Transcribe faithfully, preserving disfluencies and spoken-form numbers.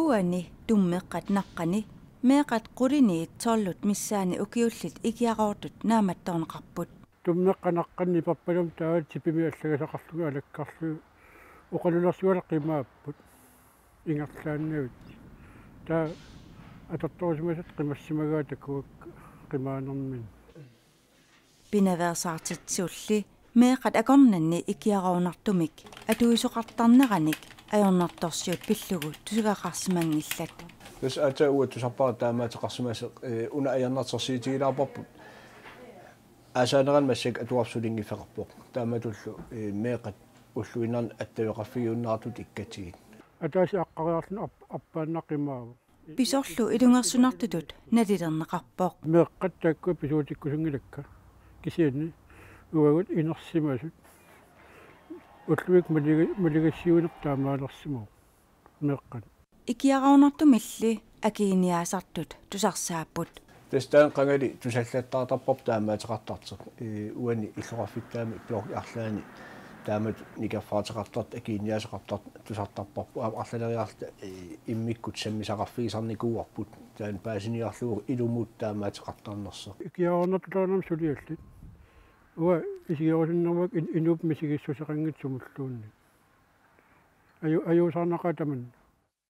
Uani tummeqqat naqqani meeqqat quliniit tollut missaanni ukiullit ikiaroortut naammattorneqarput. Tummeqqat naqqani pappalam taava tipimi allagasaqarlugit alakkarlugit oqalulersugalu qimaapput ingerlaannavit. Taava atortorusimasat qimassimagaat takuakka qimaanermini. Pinaveersaartitsisulli meeqqat akornanni ikiaroornartumik atuisoqartarneranik ajornartorsiut pillugu tusagaqarsimanngillat. Tassa aatsaat uanga tusarpara taamaattoqarsimasoq, ee, una ajornartorsiutigilaarparput. Aasaanerani massakkut atuarfik sulinngiffeqarpoq. Taamatullu, ee, meeqqat ulluinnarni attaveqarfigiunnaartut ikkatsigit. Ataaseq aqqariarluni ap-, appaannaq qimaavoq. Pisorlu ilungersunartutut nalilerneqarpoq. Meeqqat taakkua pisuutikkusunngilakka. Kisianni uagut inersimasut. Ullumikkut maliga-, maligassiuineq taamaalersimavoq. Meeqqat. Ikiaroornartumilli akiinniaasartut tusarsaapput. Tassa taanna qangali tusallattaartarparput taamaattoqartartoq. Ee, uani illoqarfittaami blogip arlaanni taamatut nikerfaateqartartut, akiinniaaseqartartut tusartarparput. Aamma arlaleriarluta, ee, immikkut sammisaqarfigisarnikuuarput. Taanna paasiniarlugu ilumut taamaattoqartarnersoq. Ikiaroornartut taanna suliallit. Uanga isigerusunnermik in-, inuup misigissuseqanngitsoq sumulluunniit. Aju-, ajuusaarnaqaaq tamanna.